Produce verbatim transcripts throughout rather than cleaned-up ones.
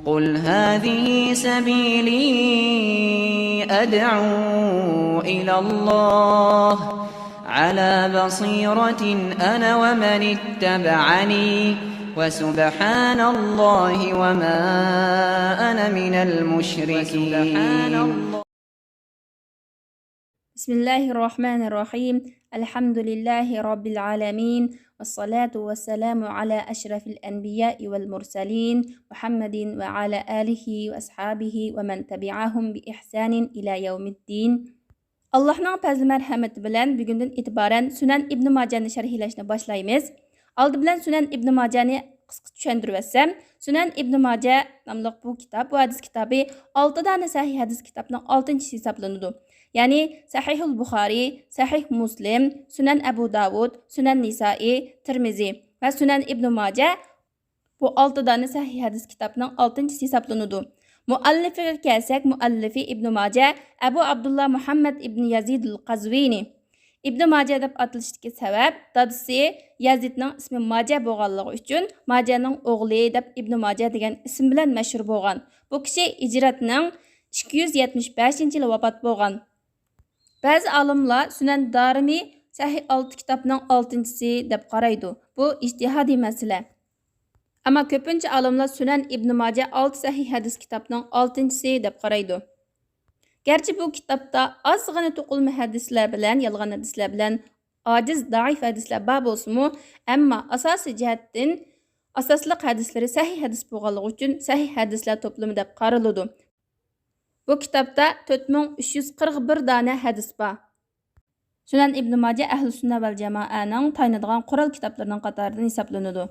قل هذه سبيلي أدعو إلى الله على بصيرة أنا ومن اتبعني وسبحان الله وما أنا من المشركين. بسم الله الرحمن الرحيم. الحمد لله رب العالمين، والصلاة والسلام على أشرف الأنبياء والمرسلين، محمد وعلى آله وأصحابه ومن تبعهم بإحسان إلى يوم الدين. ئاللاھنىڭ پەزلى مەرھەمىتى بىلەن بۈگۈندىن ئېتىبارەن سۈنەن ئىبنى ماجەنى شەرھلەشنى باشلايمىز. ئالدى بىلەن سۈنەن ئىبنى ماجەنى قىسقا چۈشەندۈرۈۋەتسەم، سۈنەن ئىبنى ماجە ناملىق بۇ كىتاب، بۇ ھەدىس كىتابى ئالتە دانە سەھىھ ھەدىس كىتابنىڭ ئالتىنچىسى ھېسابلىنىدۇ. يەنى سەھىھۇل بۇخارىي، سەھىھ مۇسلىم، سۈنەن ئەبۇ داۋۇد، سۈنەن نىسائىي، تىرمىزى ۋە سۈنەن ئىبنى ماجە بۇ ئالتە دانە سەھىھ ھەدىس كىتابنىڭ ئالتىنچىسى ھېسابلىنىدۇ. مۇئەللىفىگە كەلسەك، مۇئەللىفى ئىبنى ماجە ئەبۇ ئابدۇللا مۇھەممەد ئىبنى يەزىدۇل قەزۋىنى. ئىبنى ماجە دەپ ئاتىلىشتىكى سەۋەب، دادىسى يەزىدنىڭ ئىسمى ماجە بولغانلىقى ئۈچۈن، ماجەنىڭ ئوغلى دەپ ئىبنى ماجە دېگەن ئىسىم بىلەن مەشھۇر بولغان. بۇ كىشى ھىجرەتنىڭ ئىككى يۈز يەتمىش بەشىنچى يىلى ۋاپات بولغان. بەزى ئالىملار سۈنەن دارىمى سەھىھ ئالتە كىتابنىڭ ئالتىنچىسى دەپ قارايدۇ. بۇ ئىجتىھادىي مەسىلە. ئەمما كۆپىنچە ئالىملار سۈنەن ئىبنى ماجە ئالتە سەھىھ ھەدىس كىتابنىڭ ئالتىنچىسى دەپ قارايدۇ. گەرچە بۇ كىتابتا ئازغىنە توقۇلما ھەدىسلەر بىلەن، يالغان ھەدىسلەر بىلەن، ئاجىز، زەئىپ ھەدىسلەر بار بولسىمۇ، ئەمما ئاساسىي جەھەتتىن ئاساسلىق ھەدىسلىرى سەھىھ ھەدىس بولغانلىقى ئۈچۈن سەھىھ ھەدىسلەر توپلىمى دەپ قارىلىدۇ. بۇ كىتابتا تۆت مىڭ ئۈچ يۈز قىرىق بىر دانە ھەدىس بار. سۈنەن ئىبنى ماجە ئەھلى سۈننە ۋەل جامائەنىڭ تايىنىدىغان قورال كىتابلىرىنىڭ قاتارىدىن ھېسابلىنىدۇ.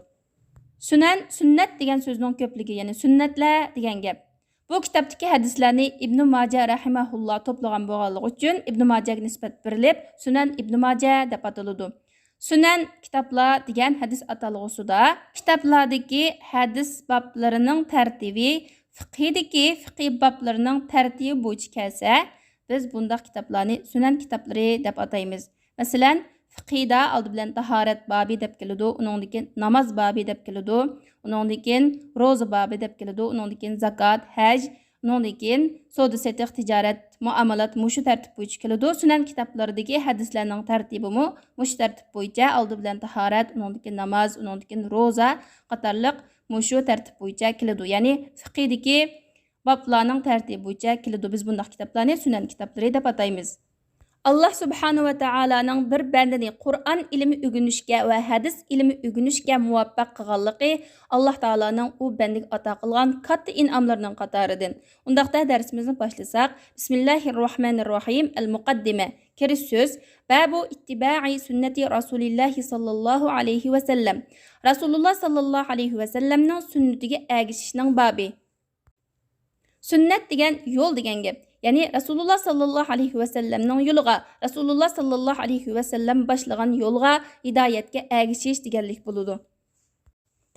سۈنەن، سۈننەت دېگەن سۆزنىڭ كۆپلۈكى، يەنى سۈننەتلەر دېگەن گەپ. بۇ كىتابتىكى ھەدىسلەرنى ئىبنى ماجە رەھىمەھۇللا توپلىغان بولغانلىقى ئۈچۈن، ئىبنى ماجەگە نىسبەت بېرىلىپ، سۈنەن ئىبنى ماجە دەپ ئاتىلىدۇ. سۈنەن كىتابلار دېگەن ھەدىس ئاتالغۇسىدا كىتابلاردىكى ھەدىس بابلىرىنىڭ تەرتىبى، فىقھىدىكى فىقھىي بابلىرىنىڭ تەرتىبى بويىچە كەلسە، بىز بۇنداق كىتابلارنى سۈنەن كىتابلىرى دەپ ئاتايمىز. مەسىلەن، فىقھىدا ئالدى بىلەن تاھارەت بابى دەپ كېلىدۇ، ئۇنىڭدىن كېيىن ناماز بابى دەپ كېلىدۇ، ئۇنىڭدىن كېيىن روزا بابى دەپ كېلىدۇ، ئۇنىڭدىن كېيىن زاكات، ھەج، ئۇنىڭدىن كېيىن سودا سېتىق، تىجارەت، مۇئامالات مۇشۇ تەرتىپ بويىچە كېلىدۇ. سۈنەن كىتابلىرىدىكى ھەدىسلەرنىڭ تەرتىبىمۇ مۇشۇ تەرتىپ بويىچە، ئالدى بىلەن تاھارەت، ئۇنىڭدىن كېيىن ناماز، ئۇنىڭدىن كېيىن روزا قاتارلىق مۇشۇ تەرتىپ بويىچە كېلىدۇ. يەنى فىقھىدىكى بابلارنىڭ تەرتىپى بويىچە كېلىدۇ. بىز بۇنداق كىتابلارنى سۈنەن كىتابلىرى دەپ ئاتايمىز. ئاللاھ سۇبھانەھۇ ۋە تائالانىڭ بىر بەندىنى قۇرئان ئىلمى ئۆگىنىشكە ۋە ھەدىس ئىلمى ئۆگىنىشكە مۇۋەپپەق قىلغانلىقى ئاللاھ تائالانىڭ ئۇ بەندىگە ئاتا قىلغان كاتتا ئىنئاملىرىنىڭ قاتارىدىن. ئۇنداقتا دەرسىمىزنى باشلىساق، بىسمىللاھىررەھمانىررەھىم. ئەل مۇقەددىمە، كىرىش سۆز. بابۇ ئىتتىبائى سۈننەتى رەسۇلىللاھى ساللاللاھۇ ئەلەيھى ۋەسەللەم. رەسۇلۇللاھ ساللاللاھۇ ئەلەيھى ۋەسەللەمنىڭ سۈننىتىگە ئەگىشىشنىڭ بابى. سۈننەت دېگەن يول دېگەن گەپ. يەنى رەسۇلۇللاھ ساللاللاھۇ ئەلەيھى ۋەسەللەمنىڭ يولىغا، رەسۇلۇللاھ ساللاللاھۇ ئەلەيھى ۋەسەللەم باشلىغان يولغا، ھىدايەتكە ئەگىشىش دېگەنلىك بولىدۇ.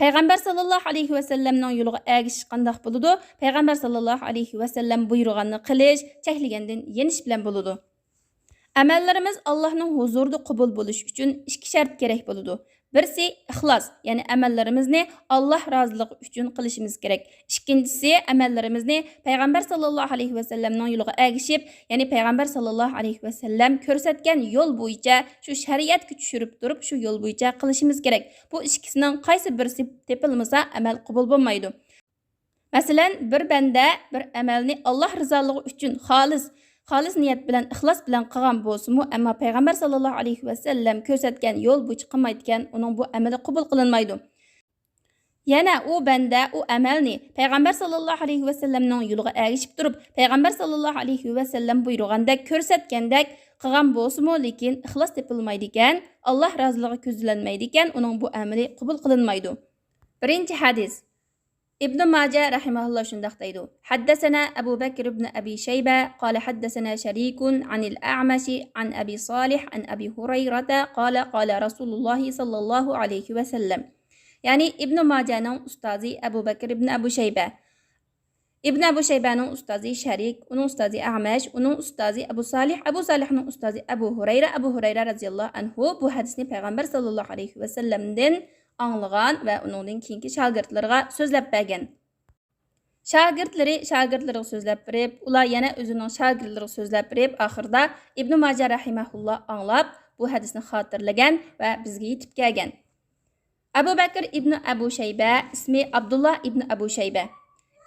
پەيغەمبەر ساللاللاھۇ ئەلەيھى ۋەسەللەمنىڭ يولىغا ئەگىشىش قانداق بولىدۇ؟ پەيغەمبەر ساللاللاھۇ ئەلەيھى ۋەسەللەم بۇيرۇغاننى قىلىش، چەكلىگەندىن يېنىش بىلەن بولىدۇ. ئەمەللىرىمىز ئاللاھنىڭ ھۇزۇرىدا قوبۇل بولۇشى ئۈچۈن ئىككى شەرت كېرەك بولىدۇ. بىرسى ئىخلاس، يەنى ئەمەللىرىمىزنى ئاللاھ رازىلىقى ئۈچۈن قىلىشىمىز كېرەك. ئىككىنچىسى، ئەمەللىرىمىزنى پەيغەمبەر ساللاللاھۇ ئەلەيھى ۋەسەللەمنىڭ يولىغا ئەگىشىپ، يەنى پەيغەمبەر ساللاللاھۇ ئەلەيھى ۋەسەللەم كۆرسەتكەن يول بويىچە، شۇ شەرىئەتكە چۈشۈرۈپ تۇرۇپ، شۇ يول بويىچە قىلىشىمىز كېرەك. بۇ ئىككىسىنىڭ قايسى بىرسى تېپىلمىسا، ئەمەل قوبۇل بولمايدۇ. مەسىلەن، بىر بەندە بىر ئەمەلنى ئاللاھ رىزالىقى ئۈچۈن خالىس، خالىس نىيەت بىلەن، ئىخلاس بىلەن قىلغان بولسىمۇ، ئەمما پەيغەمبەر ساللاللاھۇ ئەلەيھى ۋەسەللەم كۆرسەتكەن يول بويىچە قىلمايدىكەن، ئۇنىڭ بۇ ئەمىلى قوبۇل قىلىنمايدۇ. يەنە ئۇ بەندە ئۇ ئەمەلنى پەيغەمبەر ساللاللاھۇ ئەلەيھى ۋەسەللەمنىڭ يولىغا ئەگىشىپ تۇرۇپ، پەيغەمبەر ساللاللاھۇ ئەلەيھى ۋەسەللەم بۇيرۇغاندەك، كۆرسەتكەندەك قىلغان بولسىمۇ، لېكىن ئىخلاس تېپىلمايدىكەن، ئاللاھ رازىلىقى كۆزلەنمەيدىكەن، ئۇنىڭ بۇ ئەمىلى قوبۇل قىلىنمايدۇ. بىرىنچى ھەدىس. ئىبنى ماجە رەھىمەھۇللا شۇنداق دەيدۇ: حدثنا أبو بكر بن أبي شيبة قال حدثنا شريك عن الأعمش عن أبي صالح عن أبي هريرة قال قال رسول الله صلى الله عليه وسلم. يەنى ئىبنى ماجەنىڭ ئۇستازى ئەبۇ بەكىر ئىبنى ئەبۇ شەيبە، ئىبنى ئەبۇ شەيبەنىڭ ئۇستازى شەرىك، ئۇنىڭ ئۇستازى ئەمەش، ئۇنىڭ ئۇستازى ئەبۇ سالىھ، ئەبۇ سالىھنىڭ ئۇستازى ئەبۇ ھۇرەيرە، ئەبۇ ھۇرەيرە رەزىياللاھۇ ئەنھۇ بۇ ھەدىسنى پەيغەمبەر ساللاللاھۇ ئەلەيھى ۋەسەللەمدىن ئاڭلىغان ۋە ئۇنىڭدىن كېيىنكى شاگىرتلىرىغا سۆزلەپ بەرگەن. شاگىرتلىرى شاگىرتلىرىغا سۆزلەپ بېرىپ، ئۇلار يەنە ئۆزىنىڭ شاگىرتلىرىغا سۆزلەپ بېرىپ، ئاخىرىدا ئىبنى ماجە رەھىمەھۇللا ئاڭلاپ، بۇ ھەدىسنى خاتىرىلىگەن ۋە بىزگە يېتىپ كەلگەن. ئەبۇ بەكىر ئىبنى ئەبۇ شەيبە، ئىسمى ئابدۇللا ئىبنى ئەبۇ شەيبە.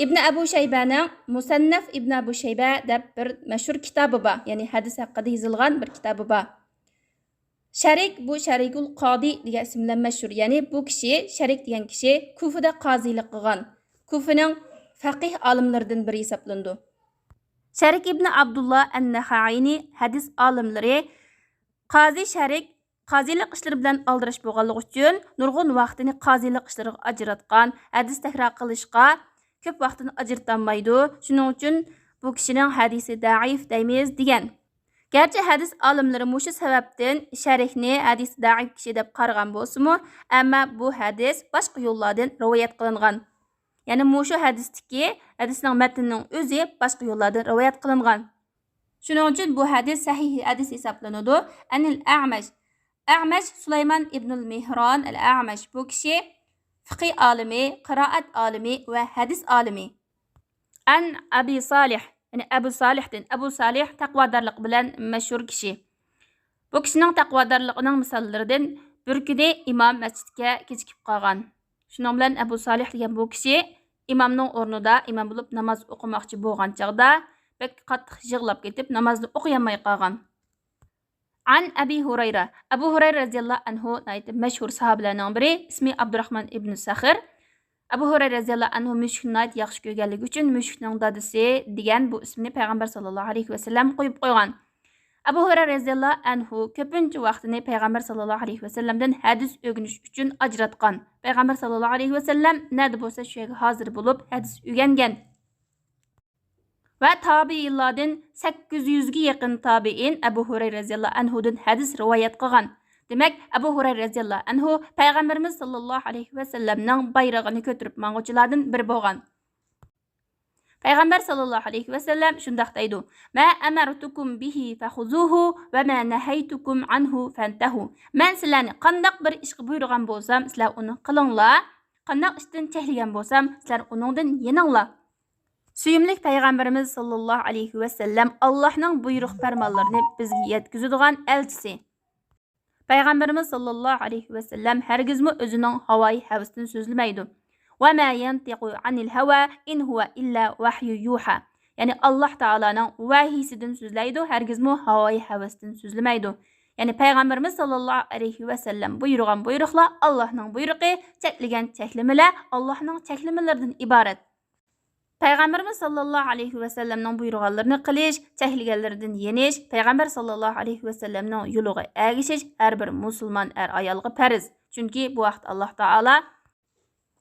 ئىبنى ئەبۇ شەيبەنىڭ مۇسەننەف ئىبنى ئەبۇ شەيبە دەپ بىر مەشھۇر كىتابى بار، يەنى ھەدىس ھەققىدە يېزىلغان بىر كىتابى بار. شەرىك، بۇ شەرىكۇل قادى دېگەن ئىسىم بىلەن مەشھۇر، يەنى بۇ كىشى، شەرىك دېگەن كىشى كۇفىدە قازىلىق قىلغان، كۇفىنىڭ فەقىھ ئالىملىرىدىن بىرى ھېسابلىنىدۇ. شەرىك ئىبنى ئابدۇللا ئەن-نەخەئىنى ھەدىس ئالىملىرى قازى شەرىك قازىلىق ئىشلىرى بىلەن ئالدىراش بولغانلىقى ئۈچۈن نۇرغۇن ۋاقتىنى قازىلىق ئىشلىرىغا ئاجراتقان، ھەدىس تەكرار قىلىشقا كۆپ ۋاقتىنى ئاجرىتالمايدۇ، شۇنىڭ ئۈچۈن بۇ كىشىنىڭ ھەدىسى زەئىپ دەيمىز دېگەن. گەرچە ھەدىس ئالىملىرى مۇشۇ سەۋەبتىن شەرىكنى ھەدىسى زەئىپ كىشى دەپ قارىغان بولسىمۇ، ئەمما بۇ ھەدىس باشقا يوللاردىن رىۋايەت قىلىنغان. يەنى مۇشۇ ھەدىستىكى، ھەدىسنىڭ مەتنىنىڭ ئۆزى باشقا يوللاردىن رىۋايەت قىلىنغان. شۇنىڭ ئۈچۈن بۇ ھەدىس سەھىھ ھەدىس ھېسابلىنىدۇ. ئەنىل ئەمەش. ئەمەش سۇلايمان ئىبنۇل مېھران ئەل ئەمەش. بۇ كىشى فىقھى ئالىمى، قىرائەت ئالىمى ۋە ھەدىس ئالىمى. ئەن ئەبى سالىھ، يەنى ئەبۇ سالىھتىن. ئەبۇ سالىھ تەقۋادارلىقى بىلەن مەشھۇر كىشى. بۇ كىشىنىڭ تەقۋادارلىقىنىڭ مىساللىرىدىن، بىر كۈنى ئىمام مەسچىتكە كېچىكىپ قالغان. شۇنىڭ بىلەن ئەبۇ سالىھ دېگەن بۇ كىشى ئىمامنىڭ ئورنىدا ئىمام بولۇپ ناماز ئوقۇماقچى بولغان چاغدا، بەك قاتتىق يىغلاپ كېتىپ، نامازنى ئوقۇيالماي قالغان. ئەن ئەبى ھۇرەيرە. ئەبۇ ھۇرەيرە رەزىياللاھۇ ئەنھۇ ناھايىتى مەشھۇر ساھابىلەرنىڭ بىرى، ئىسمى ئابدۇراخمان ئىبنى سەخر. ئەبۇ ھۇرەيرە رەزىياللاھۇ ئەنھۇ مۈشۈكنى ناھايىتى ياخشى كۆرگەنلىكى ئۈچۈن مۈشۈكنىڭ دادىسى دېگەن بۇ ئىسىمنى پەيغەمبەر ساللاللاھۇ ئەلەيھى ۋەسەللەم قويۇپ قويغان. ئەبۇ ھۇرەيرە رەزىياللاھۇ ئەنھۇ كۆپىنچە ۋاقتىنى پەيغەمبەر ساللاللاھۇ ئەلەيھى ۋەسەللەمدىن ھەدىس ئۆگىنىش ئۈچۈن ئاجراتقان. پەيغەمبەر ساللاللاھۇ ئەلەيھى ۋەسەللەم نەدە بولسا شۇ يەرگە ھازىر بولۇپ ھەدىس ئۆگەنگەن. ۋە تابىئىنلاردىن سەككىز يۈزگە يېقىن تابىئىن ئەبۇ ھۇرەيرە رەزىياللاھۇ ئەنھۇدىن ھەدىس رىۋايەت قىلغان. دېمەك، ئەبۇ ھۇرەيرە رەزىياللاھۇ ئەنھۇ پەيغەمبىرىمىز ساللاللاھۇ ئەلەيھى ۋەسەللەمنىڭ بايرىقىنى كۆتۈرۈپ ماڭغۇچىلاردىن بىرى بولغان. پەيغەمبەر ساللاللاھۇ ئەلەيھى ۋەسەللەم شۇنداق دەيدۇ: ما ئەمەرتۇكۇم بىھى فەخۇزۇھۇ ۋە ما نەھەيتۇكۇم ئەنھۇ فەنتەھۇ. مەن سىلەرنى قانداق بىر ئىشقا بۇيرۇغان بولسام، سىلەر ئۇنى قىلىڭلار. قانداق ئىشتىن چەكلىگەن بولسام، سىلەر ئۇنىڭدىن يېنىڭلار. سۆيۈملۈك پەيغەمبىرىمىز ساللاللاھۇ ئەلەيھى ۋەسەللەم ئاللاھنىڭ بۇيرۇق پەرمانلىرىنى بىزگە يەتكۈزىدىغان ئەلچىسى. پەيغەمبىرىمىز ساللاللاھۇ ئەلەيھى ۋەسەللەم ھەرگىزمۇ ئۆزىنىڭ ھاۋايى ھەۋىسىدىن سۆزلىمەيدۇ. ۋە ما يەنتىقۇ ئەنىل ھەۋا ئىن ھۇۋە ئىللا ۋەھيۇ يۇھا. يەنى ئاللاھ تائالانىڭ ۋەھىيسىدىن سۆزلەيدۇ، ھەرگىزمۇ ھاۋايى ھەۋىسىدىن سۆزلىمەيدۇ. يەنى پەيغەمبىرىمىز ساللاللاھۇ ئەلەيھى ۋەسەللەم بۇيرۇغان بۇيرۇقلار ئاللاھنىڭ بۇيرۇقى، چەكلىگەن چەكلىمىلەر ئاللاھنىڭ چەكلىمىلىرىدىن ئىبارەت. پەيغەمبىرىمىز ساللاللاھۇ ئەلەيھى ۋەسەللەمنىڭ بۇيرۇغانلىرىنى قىلىش، چەكلىگەنلىرىدىن يېنىش، پەيغەمبەر ساللاللاھۇ ئەلەيھى ۋەسەللەمنىڭ يولىغا ئەگىشىش ھەر بىر مۇسۇلمان ئەر ئايالغا پەرز. چۈنكى بۇ ھەقتە ئاللاھ تائالا،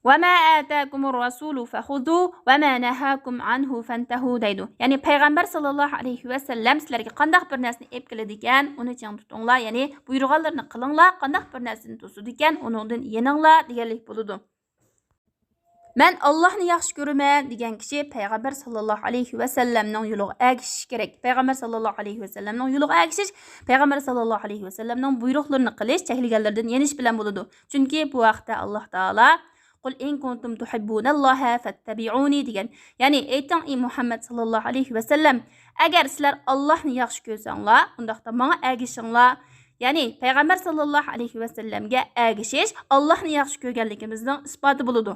ۋە ما ئاتاكۇمۇر رەسۇلۇ فەخۇزۇ ۋە ما نەھاكۇم ئەنھۇ فەنتەھۇ دەيدۇ. يەنى پەيغەمبەر ساللاللاھۇ ئەلەيھى ۋەسەللەم سىلەرگە قانداق بىر نەرسىنى ئېلىپ كېلىدىكەن، ئۇنى چىڭ تۇتۇڭلار، يەنى بۇيرۇغانلىرىنى قىلىڭلار، قانداق بىر نەرسىنى توسىدىكەن، ئۇنىڭدىن يېنىڭلار دېگەنلىك بولىدۇ. مەن ئاللاھنى ياخشى كۆرىمەن دېگەن كىشى پەيغەمبەر ساللاللاھۇ ئەلەيھى ۋەسەللەمنىڭ يولىغا ئەگىشىشى كېرەك. پەيغەمبەر ساللاللاھۇ ئەلەيھى ۋەسەللەمنىڭ يولىغا ئەگىشىش، پەيغەمبەر ساللاللاھۇ ئەلەيھى ۋەسەللەمنىڭ بۇيرۇقلىرىنى قىلىش، چەكلىگەنلىرىدىن يېنىش بىلەن بولىدۇ. چۈنكى بۇ ھەقتە ئاللاھ تائالا، قۇل ئىن كۇنتۇم تۇھىببۇنەللاھە فەتتەبىئۇنى دېگەن. يەنى ئېيتىڭ، ئى مۇھەممەد ساللاللاھۇ ئەلەيھى ۋەسەللەم، ئەگەر سىلەر ئاللاھنى ياخشى كۆرسەڭلار، ئۇنداقتا ماڭا ئەگىشىڭلار. يەنى پەيغەمبەر ساللاللاھۇ ئەلەيھى ۋەسەللەمگە ئەگىشىش ئاللاھنى ياخشى كۆرگەنلىكىمىزنىڭ ئىسپاتى بولىدۇ.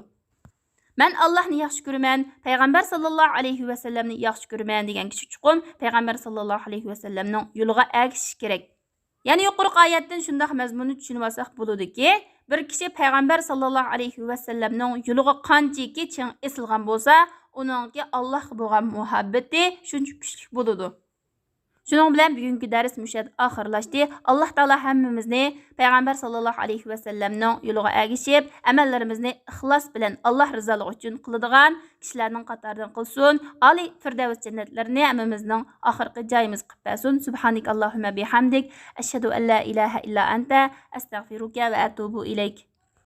مەن ئاللاھنى ياخشى كۆرىمەن، پەيغەمبەر ساللاللاھۇ ئەلەيھى ۋەسەللەمنى ياخشى كۆرىمەن دېگەن كىشى چوقۇم پەيغەمبەر ساللاللاھۇ ئەلەيھى ۋەسەللەمنىڭ يولىغا ئەگىشىشى كېرەك. يەنى يۇقىرىقى ئايەتتىن شۇنداق مەزمۇننى چۈشىنىۋالساق بولىدۇكى، بىر كىشى پەيغەمبەر ساللاللاھۇ ئەلەيھى ۋەسەللەمنىڭ يولىغا قانچىكى چىڭ ئېسىلغان بولسا، ئۇنىڭكى ئاللاھقا بولغان مۇھەببىتى شۇنچە كۈچلۈك بولىدۇ. شۇنىڭ بىلەن بۈگۈنكى دەرس مۇشۇ يەردە ئاخىرلاشتى. ئاللاھ تائالا ھەممىمىزنى پەيغەمبەر ساللاللاھۇ ئەلەيھى ۋەسەللەمنىڭ يولىغا ئەگىشىپ، ئەمەللىرىمىزنى ئىخلاس بىلەن ئاللاھ رىزالىقى ئۈچۈن قىلىدىغان كىشىلەرنىڭ قاتارىدىن قىلسۇن. ئالىي فىردەۋس جەننەتلىرىنى ھەممىمىزنىڭ ئاخىرقى جايىمىز قىلىپ بەرسۇن. سۇبھانىكاللاھۇممە بىھەمدىك، ئەشھەدۇ ئەللا ئىلاھە ئىللا ئەنتە، ئەستەغفىرۇكە ۋە ئەتۇبۇ ئىلەيك.